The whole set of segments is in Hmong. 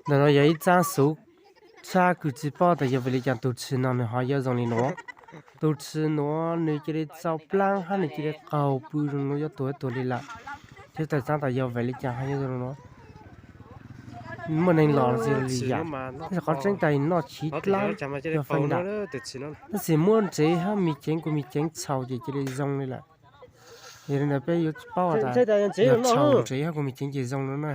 Ntawm no yog ib txaab xuv tshaj kws tsi paub tas yog vim li cas tus tshis no nws ho yuav zoo li nuav. Tus tshis nuav nws cia li txaus plaab hab nws cia li qaug pw zoo nuav, yuav tuag tuag li lawm. Tsis tau xaav tas yog vim li cas ho yuav zoo li nuav. Muaj neeg los txij li yam, tab sis qhov tseeb tas noj chiv dlaab yog feem dam. Tab sis muab ntsev hab me ceev kuv me ceev txhaum ces cia li zoo li lawm. Yog li ntawd peb yuav paub tas yog txhaum ntsev hab kuv me ceev ces zoo no na.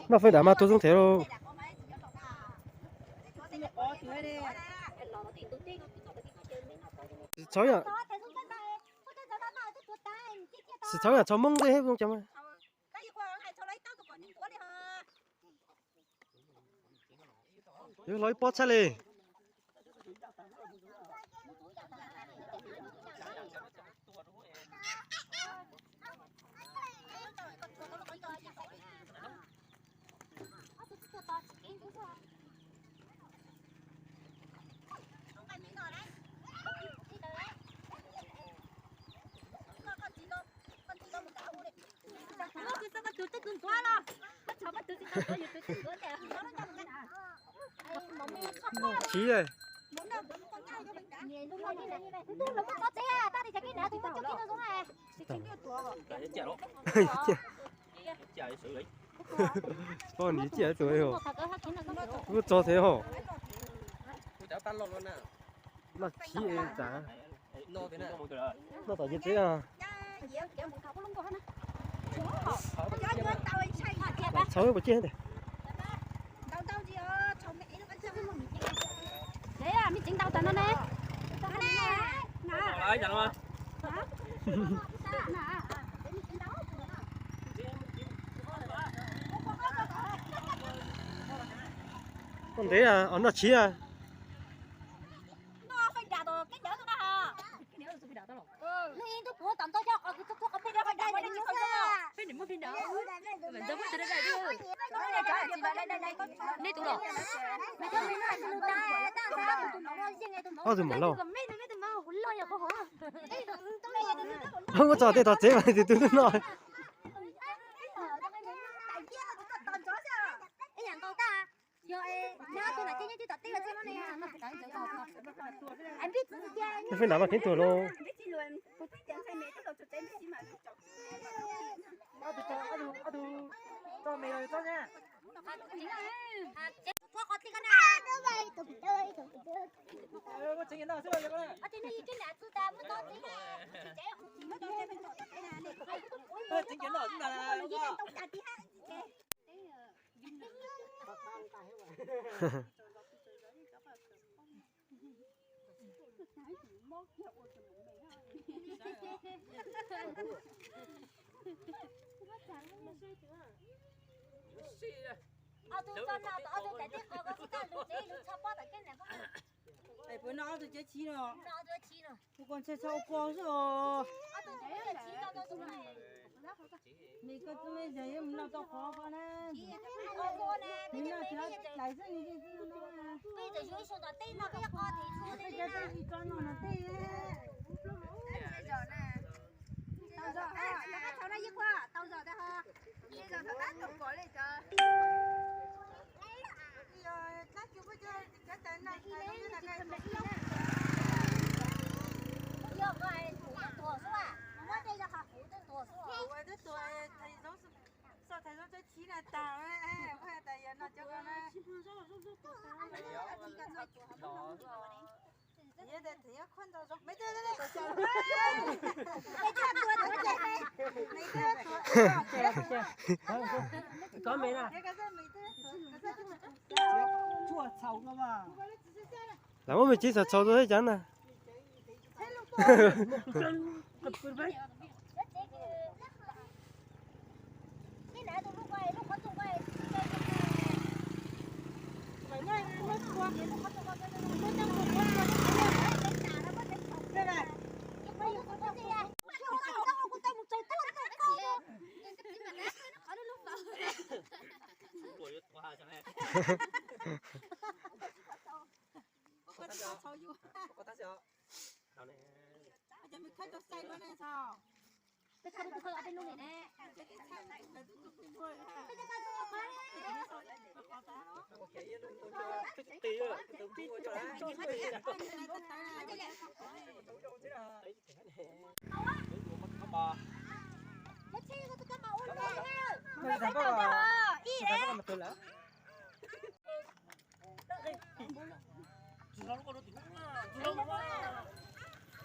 Noj feem dam mas tuag zoo thev lauj. Tsis txhob yam txhob Moob tej hab zoo cas mas. Yuav hlob ib pob tshaj li. Noj chiv. Poj niam ciaj tus, kuj tso thiab os. Noj chiv tsav, noj tom yawg tsev os. Txhob puas ciaj tiag. Koj ntev os, noj chiv. Ob tug mam lauj. Ua tso tej tog tsev mas tus twg twb noj. Feem ntawd mas kheev tuag lauj. Puas noj ob tug ceb chiv no? Ua koj ntshai txhob ua koj xwb os. Nws koj txoj me zag yuav mus noj tau qhov ko na. Nws noj tsis laib xwb nws yeej tsis noj no. Tsis tso noj no tej. Lam muab me txiv txhaum txhaum rau thiab cas na.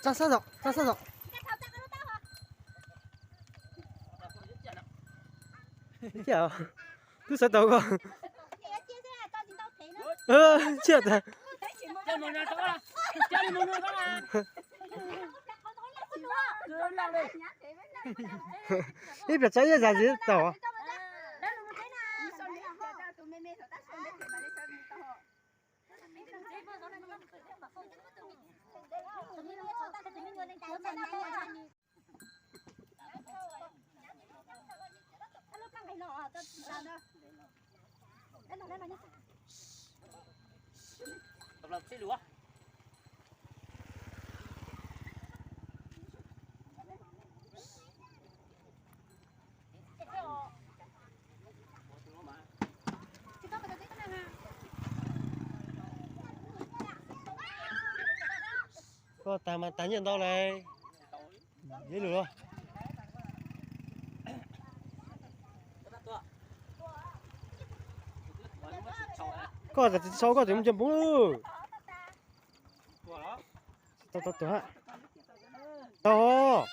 Tsa sab zom, tsa sab zom. Twb xav tau koj. Tsiaj tas. Ib pliag tso ib zam zim tau. Koj tag mas tag nyiaj ntau lawm. Ib lus los. Koj tsis sau koj tseem mus cov npoo. Tau tau tuag ha. Tau.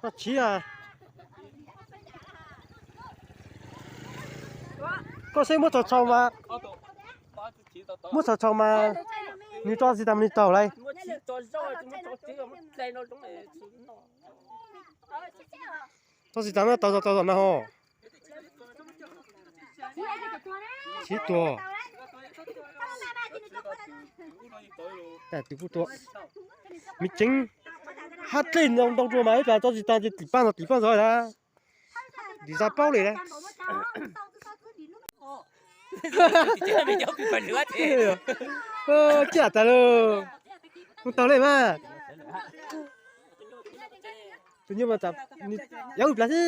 Koj tshiab. Koj saib muab txhaum txhaum mas, muab txhaum txhaum mas nws tso tsis tas nws taug lawm. Tso tsis tas no taug taug no ho. Tsib tuag. Tus kuj tuag. Me ceev, hab dlej ntau ntau dua mas ib plag tso tsis tas ces tim paj ntxov tim paj ntxov lawm. Tim zaj paub li lawm. Ciaj tas lawm. Mus taug li mas. Tus nyuj mas yog ib plag xwb.